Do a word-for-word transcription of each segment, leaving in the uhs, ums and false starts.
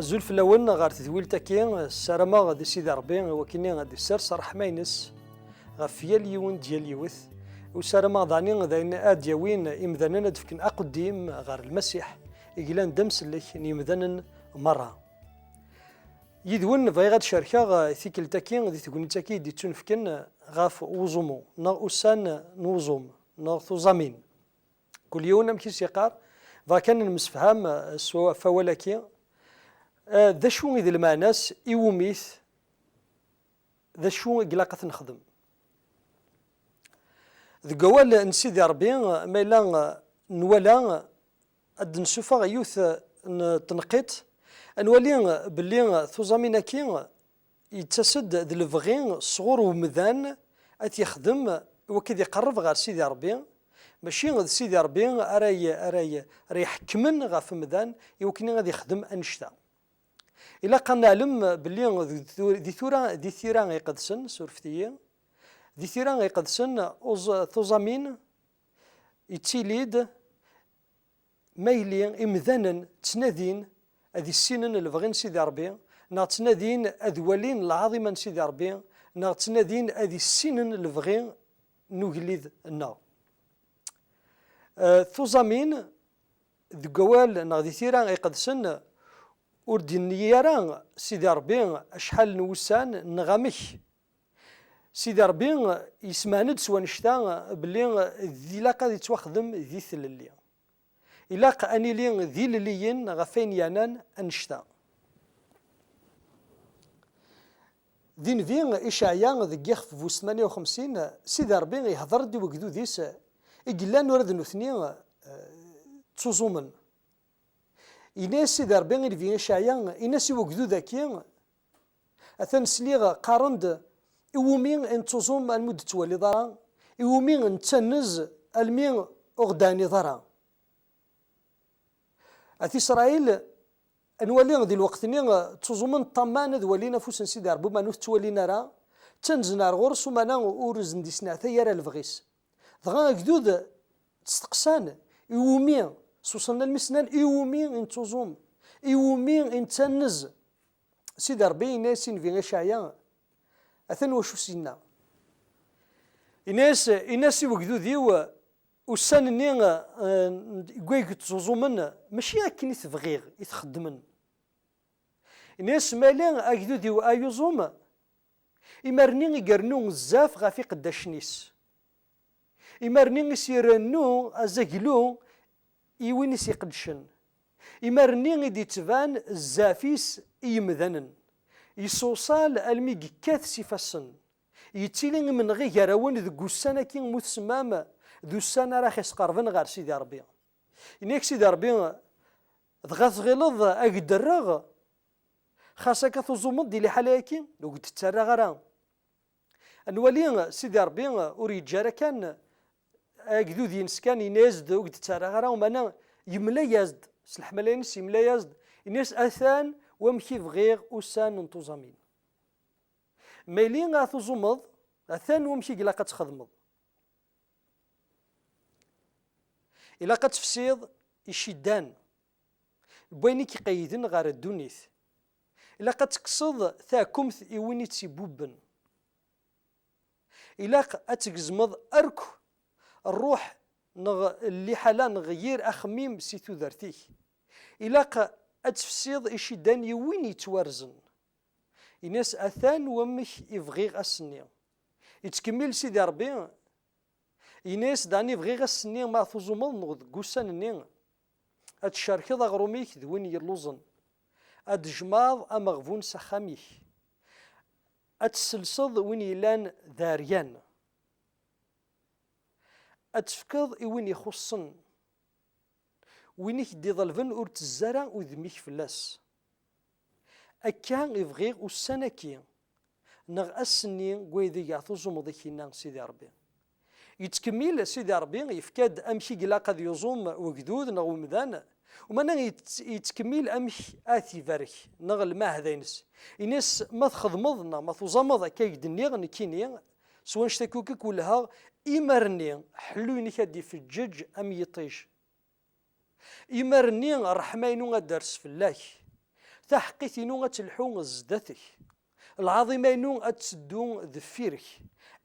Azul fell-awen ɣer tedwilt-agi, ssarameɣ di Sidi Ṛebbi i wakken ad d-issers ṛṛeḥma-ines ɣef yal yiwen d yal yiwet. U ssarameɣ daɣen d ayen ad d-yawin imdanen ad d-fken aqeddim ɣer Lmasiḥ, i yellan d amsellek n yimdanen merra. Yid-wen bɣiɣ ad cerkeɣ, eh, tikkelt-agi di tegnit-agi i d-ittunefken ɣef uẓumu, neɣ ussan n uẓum, neɣ tuẓamin. Kul yiwen amek i s-yeqqar, bɣa kan nemsefham, eh, s wa-, f wawal-agi. Eh, d acu i d lmeɛna-s, iwumi-t, d acu i ilaq ad t-nexdem? Deg wawal n Sidi Ṛebbi, ma yella, eh, nwala, ad d-nessufeɣ yiwet, eh, n tneqqiṭ, ad nwali, eh, belli, eh, tuẓamin-agi yettas-d d lebɣi sɣur umdan ad t-yexdem i wakken ad iqerreb ɣer Sidi Ṛebbi, mačči d Sidi Ṛebbi ara y-, ara y-, ara iḥekmen ɣef umdan i wakken ad ixdem annect-a. Ilaq ad neɛlem belli d tu-, di tura, di tira iqedsen, surfet-iyi, di tira iqedsen uẓ-, tuẓamin yettili-d ma yili imdanen ttnadin ad issinen lebɣi n Sidi Ṛebbi, neɣ ttnadin ad walin lɛaḍima n Sidi Ṛebbi, neɣ ttnadin ad issinen lebɣi n ugellid-nneɣ. Eh, tuẓamin deg wawal neɣ di tira iqedsen ur d-yenni ara Sidi Ṛebbi acḥal n wussan neɣ amek. Sidi Ṛebbi yesmeɛn-d s wannect-a belli d ilaq ad yettwaxdem di tlelli. Ilaq ad nili d ilelliyen ɣef wayen yeɛnan annect-a. Di nnbi Iceɛya deg yixef bu tmanya u xemsin, Sidi Ṛebbi ihder-d i wegdud-is i yellan ula d nutni, eh, ttuẓumen. Yenna-yas Sidi Ṛebbi i nnbi Iceɛya, ini-as i wegdud-agi, atan sliɣ qqaren-d, iwumi i nettuẓum almi ur d-tettwaliḍ ara, iwumi nettannez almi ur ɣ-d-teɛniḍ ara. At Isṛayil, ad nwali di lweqt-nni, ttuẓumen, ṭṭamman ad walin afus n Sidi Ṛebbi, ma ur t-ttwalin ara, ttanzen ar ɣur-s, umana ur sen-d-isneɛtay ara lebɣi-s. Dɣa agdud steqsan, iwumi, s uṣan almi s-nnan, iwumi i nettuẓum, iwumi i nettannez? Sidi Ṛebbi yenna-yas i nnbi Iceɛya, atan wacu s-yenna. Yenna-yas, ini-as i wegdud-iw, ussan-nni, eh, n wayeg ttẓuẓumen, mačči akken i t-bɣiɣ i t-xeddmen. Ini-as, ma yella agdud-iw ay uẓum, imar-nni i irennu zzaf ɣef iqeddacen-is. Imar-nni i s-irennu azaglu i win i s-iqeddcen. Imar-nni i d-ittban zzaf-is i yemdanen. Yessuṣal almi yekkat s ifassen. Yettili imenɣi gar-awen deg ussan-agi mu tsemmam d ussan ara ɣ-isqerben ɣer Sidi Ṛebbi. Yenna-yak Sidi Ṛebbi, dɣa tɣileḍ ad k-d-rreɣ? Xas akka tuẓumeḍ di liḥala-agi, ur k-d-ttarraɣ ara. Ad nwali Sidi Ṛebbi ur yeǧǧi ara kan agdud-ines kan, yenna-yas-d ur k-d-ttarraɣ ara, umana yemla-yas-d, s leḥmala-ines yemla-yas-d, yenna-yas atan wamek i bɣiɣ ussan n tuẓamin. Ma yili a tuẓumeḍ, atan wamek i ilaq ad txedmeḍ. Ilaq ad tefsiḍ iciddan n wayen i k-iqeyyden ɣer ddunit. Ilaq ad tekkseḍ taɛkumt i win i tt-ibubben. Ilaq ad tgezmeḍ akk ṛṛuḥ neɣ liḥala neɣ yir axemmim si tudert-ik. Ilaq ad tefsiḍ iciddan i win yettwarzen. Ini-as, atan wamek i bɣiɣ ass-nni. Yettkemmil Sidi Ṛebbi, ini-as, daɣen i bɣiɣ ass-nni ma tuẓumeḍ neɣ deg ussan-nni, ad tcerkeḍ aɣrum-ik d win yelluẓen, ad d-tjemɛeḍ ameɣbun s axxam-ik, ad tesselseḍ win yellan d aɛeryan, ad tefkeḍ i win ixuṣṣen, win i k-d-iḍelben ur ttezzi ara udem-ik fell-as. Akka i bɣiɣ ussan-agi, neɣ ass-nni n waydeg ara tuẓumeḍ, i k-yenna Sidi Ṛebbi. Yettkemmil Sidi Ṛebbi, yefka-d amek i ilaq ad yuẓum wegdud neɣ umdan, umana yett-, yettkemmil amek ad t-ibarek, neɣ lmeɛhda-ines. Ini-as, ma txedmeḍ neɣ ma tuẓameḍ akka i k-d-nniɣ nekkini, s wanect-agi akk i k-wellheɣ, imar-nni ḥellu-inek ad d-ifeǧǧeǧ am yiṭij. Imar-nni ṛṛeḥma-inu ad d-ters fell-ak. Taḥeqqit-inu ad telḥu zdat-k, lɛaḍima-inu ad teddu deffir-k.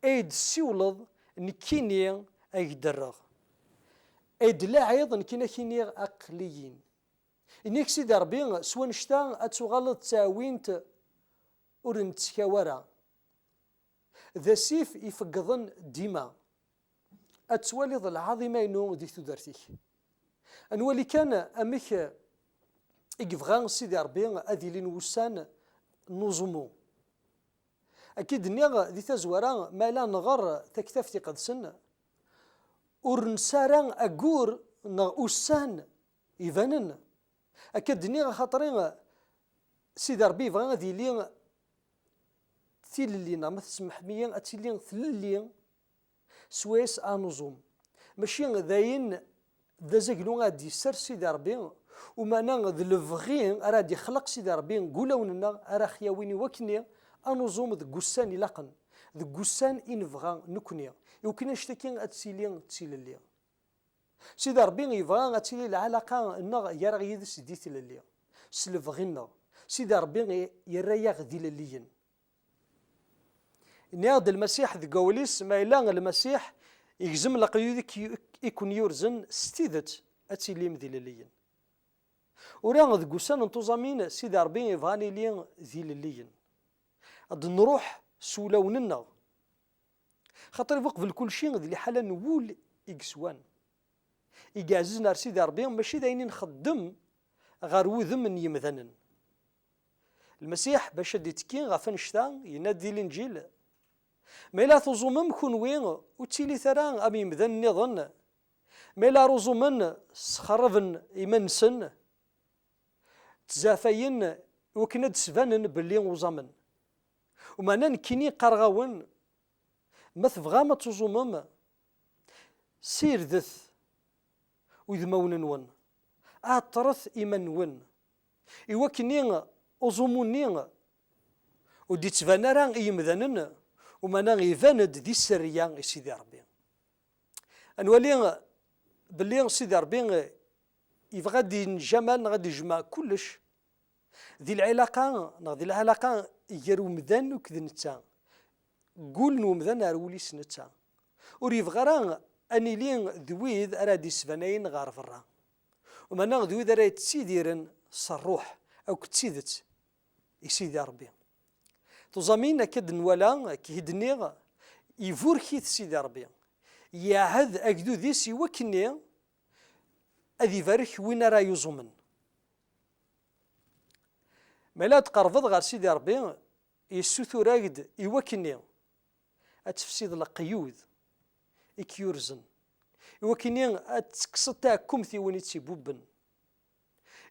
Ay d-ssiwleḍ, nekkini ad k-d-rreɣ. Ay d-laɛiḍ, nekkini ad k-iniɣ aql-iyi-n. Ini-k Sidi Ṛebbi, s wanect-a ad tuɣaleḍ d taɛwint ur nettkaw ara. D asif ifeggḍen dima. Ad twaliḍ lɛaḍima-inu di tudert-ik. Ad nwali kan amek i yebɣa Sidi Ṛebbi ad ilin wussan n uẓumu. Akka i d-nniɣ di tazwara, ma yella nɣer Taktabt Iqedsen, ur nesɛi ara aggur neɣ ussan ibanen. Akka d-nniɣ axaṭer Sidi Ṛebbi yebɣa ad yili tilelli, neɣ ma tsemḥem-iyi, ad tili tlelli swayes anuẓum. Mačči d ayen d azaglu ara d-yessers Sidi Ṛebbi, umana d lebɣi ara d-ixleq Sidi Ṛebbi deg wulawen-nneɣ, ara ɣ-yawin i wakken anuẓum deg wussan ilaqen, deg wussan i nebɣa nekkni, i wakken annect-agi ad tili d tilelli. Sidi Ṛebbi yebɣa ad tili lɛalaqa-nneɣ gar-aɣ yid-s di tlelli, s lebɣi-nneɣ. Sidi Ṛebbi yerra-yaɣ d ilelliyen. Nniɣ-d Lmasiḥ deg wawal-is, ma yella Lmasiḥ yegzem leqyud i k-, i ken-yurzen, s tidet ad tilim d ilelliyen. Ura deg wussan n tuẓamin, Sidi Ṛebbi yebɣa ad nili d ilelliyen. Ad nruḥ s wulawen-nneɣ. Xaṭer ibuq d lkulci d liḥala n wul i yeswan. I yeɛzizen ar Sidi Ṛebbi, mačči d ayen i nxeddem ɣer wudem n yemdanen. Lmasiḥ, bac ad d-itekki ɣef annect-a, yenna-d di Linǧil, ma yella tuẓumem kunwi, ur ttilit ara am yemdanen nniḍen, ma yella ruẓumen, sxerrben iman-nsen, ttzafayen i wakken ad d-sbanen belli uẓamen. Umeɛna nekkini qqareɣ-awen, ma tebɣam ad tuẓumem, sirdet udmawen-nwen, ɛeṭṭret iman-nwen, i wakken uẓumu-nni ur d-ittban ara i yemdanen, umeɛna iban-d di sserya i Sidi Ṛebbi. Ad nwali belli Sidi Ṛebbi yebɣa ad d-yenjamal neɣ ad d-ijmeɛ kullec di lɛilaqa, neɣ di lɛalaqa gar umdan akked netta, deg wul n umdan ar wul-is netta. Ur yebɣi ara ad nili d wid ara d-isbanayen ɣer berra, umeɛna d wid ara yettidiren s ṛṛuḥ akked tidet i Sidi Ṛebbi. Tuẓamin, akka d-nwala, akka i d-nniɣ, iburek-it Sidi Ṛebbi, yeɛhed agdud-is i wakken ad ibarek win ara yuẓumen. Ma la tqerbeḍ ɣer Sidi Ṛebbi, yessutur-ak-d i wakken ad tefsiḍ leqyud i k-yurzen, i wakken ad tekkseḍ taɛekkumt i win i tt-ibubben,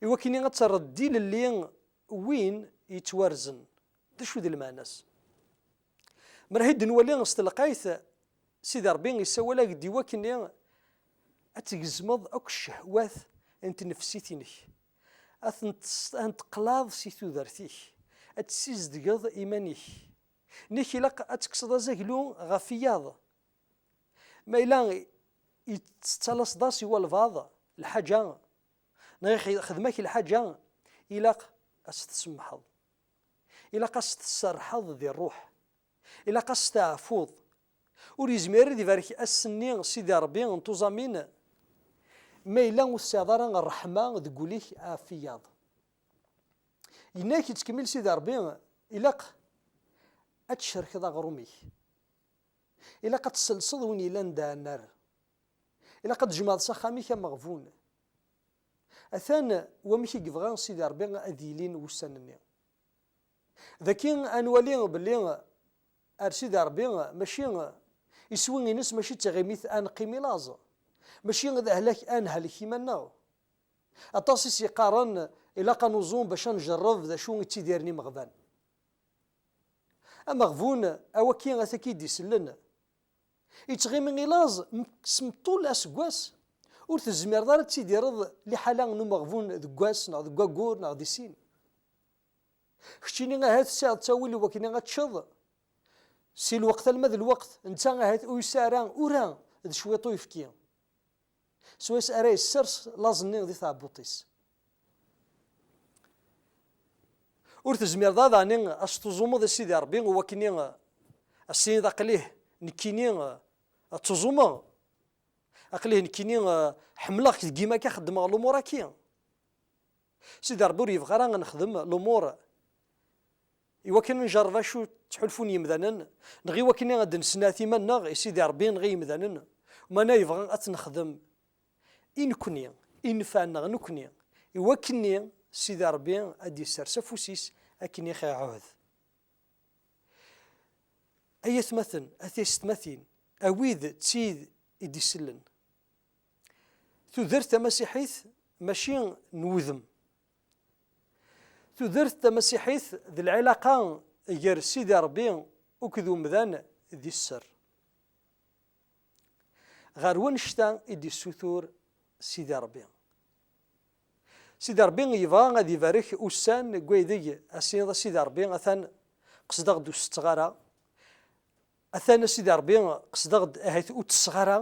i wakken ad terreḍ d ilelli win yettwarzen. D acu d lmeɛna-s? Mraḥ i d-nwali s telqayt, Sidi Ṛebbi yessawal-ak-d i wakken ad tgezmeḍ akk ccehwat n tnefsit-inek, ad tent-, ad tent-teqlaḍ si tudert-ik, ad tessizdgeḍ iman-ik. Nek ilaq ad tekkseḍ azaglu ɣef iyaḍ. Ma yella i-, tettalaseḍ-as i walbaɛḍ lḥaǧa, neɣ ix-, ixdem-ak lḥaǧa, ilaq ad s-tsemmḥeḍ. Ilaq ad s-tserrḥeḍ di ṛṛuḥ. Ilaq ad s-teɛfuḍ. Ur yezmir ad ibarek ass-nni Sidi Ṛebbi n tuẓamin ma yella ur tesɛiḍ ara ṛṛeḥma deg wul-ik ɣef iyaḍ. Yenna-k, yettkemmil Sidi Ṛebbi, ilaq ad tcerkeḍ aɣrum-ik. Ilaq ad tselseḍ win yellan d aɛnar. Ilaq ad tjemɛeḍ s axxam-ik ameɣbun. Atan wamek i yebɣa Sidi Ṛebbi ad ilin wussan-nni. Daki ad nwali belli ar Sidi Ṛebbi mačči, iswi-ines mačči d tiɣimit ad neqqim i laẓ, mačči d ahlak ad nhelk iman-nneɣ. Aṭas i s-yeqqaren ilaq ad nuẓum bac ad njerreb d acu i ttidiren imeɣban. Ameɣbun, awaki ata k-id-isellen, yettɣimi i laẓ m-, s mṭul aseggas, ur tezmireḍ ara ad tidireḍ liḥala n umeɣbun deg wass neɣ deg waggur neɣ di sin. Keččini ahat tesɛiḍ ttawil i wakken ad teččeḍ si lweqt alma d lweqt, netta ahat ur yesɛi ara ura d cwiṭ uyefki. Swayes ara yessers laẓ-nni di tɛebbuḍt-is. Ur tezmireḍ ad ɛni ad s-tuẓumeḍ i Sidi Ṛebbi, i wakken-nni ad s-tiniḍ: "Aql-ih nekkini, eh, ad tuẓumeɣ. Aql-ih nekkini, eh, ḥemmleɣ-k, deg yimi akka xeddmeɣ lumuṛ-agi." Sidi Ṛebbi ur yebɣi ara ad nexdem lumuṛ i wakken ad njerreb acu ttḥulfun yemdanen, neɣ i wakken ad d-nesnat iman-nneɣ i Sidi Ṛebbi neɣ i yemdanen. Meɛna yebɣa ad tt-nexdem i nekni, i nnfeɛ-nneɣ nekni, i wakken-nni Sidi Ṛebbi ad d-yessers afus-is akken i ɣ-iɛuhed. Ay atmaten, a tiyessetmatin, a wid d tid i d-isellen. Tudert tamasiḥit mačči n wudem. Tudert tamasiḥit d lɛilaqa gar Sidi Ṛebbi akked umdan di sser. Ɣer wannect-a i d-issutur Sidi Ṛebbi. Sidi Ṛebbi yebɣa ad ibarek ussan deg waydeg ad s-tiniḍ: "A Sidi Ṛebbi, atan qesdeɣ-d ur setteɣ ara. Atan, a Sidi Ṛebbi, qesdeɣ-d ahat ur ttesseɣ ara.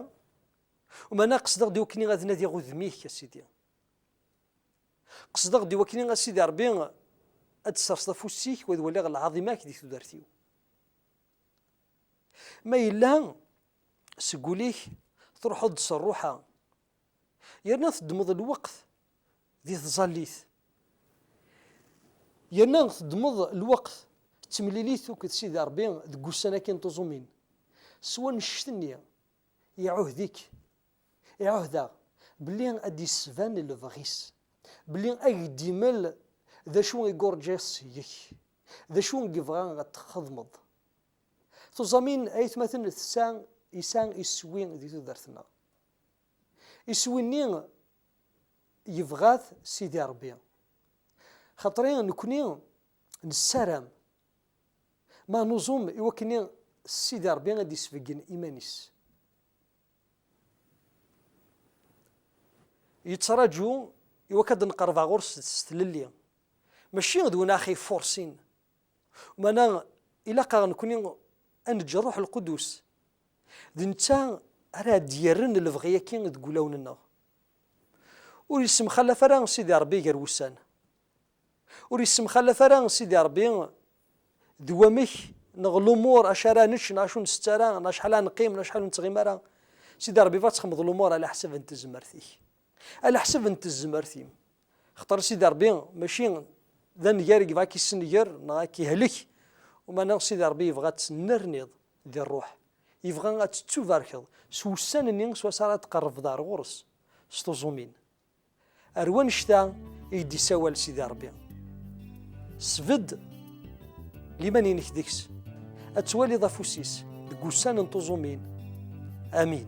Umeɛna qesdeɣ-d i wakken ad nadiɣ udem-ik, a Sidi. Qesdeɣ-d i wakken, a Sidi Ṛebbi, ad d-tesserseḍ afus-ik u ad waliɣ lɛaḍima-k di tudert-iw." Ma yella seg wul-ik truḥeḍ-d s ṛṛuḥa, yerna teddmeḍ lweqt di tẓallit, yerna teddmeḍ lweqt d temlilit akked Sidi Ṛebbi deg ussan-agi n tuẓumin, s wannect-nni iɛuhed-ik, iɛuhed-aɣ belli ad d-isban lebɣi-s, belli ad k-d-imel d acu i yurǧa seg-k, d acu i yebɣa ad t-txedmeḍ. Tuẓamin, ay atmaten, tesɛa, yesɛa iswi di tudert-nneɣ. Iswi-nni yebɣa-t Sidi Ṛebbi. Xaṭer nekni nessaram, ma nuẓum i wakken Sidi Ṛebbi ad d-isbeggen iman-is. Yettraǧu i wakken ad nqerreb ɣur-s s tlelli. Mačči d win aɣ-ifursin. Meɛna ilaq-aɣ nekni ad neǧǧ Ṛṛuḥ Lqudus. D netta ara d-yerren lebɣi-agi deg wulawen-nneɣ. Ur yessemxalaf ara Sidi Ṛebbi gar wussan. Ur yessemxalaf ara Sidi Ṛebbi d wamek neɣ lumuṛ, acu ara nečč, neɣ acu ur nsett ara, neɣ acḥal ara neqqim, neɣ acḥal ur nettɣimi ara. Sidi Ṛebbi, bɣa ad txedmeḍ lumuṛ ɛla ḥsab n tezmert-ik, ɛla ḥsab n tezmert-im. Xaṭer Sidi Ṛebbi mačči d angar i yebɣa ad k-issenger neɣ ad k-ihlek. Umeɛna Sidi Ṛebbi yebɣa ad tennerniḍ di ṛṛuḥ. Yebɣa ad tettubarkeḍ s wussan-nni swayes ara tqerrbeḍ ar ɣur-s s tuẓumin. Ar wannect-a i d-isawal Sidi Ṛebbi. Sbedd liman-inek deg-s, ad twaliḍ afus-is deg wussan n tuẓumin. Amin.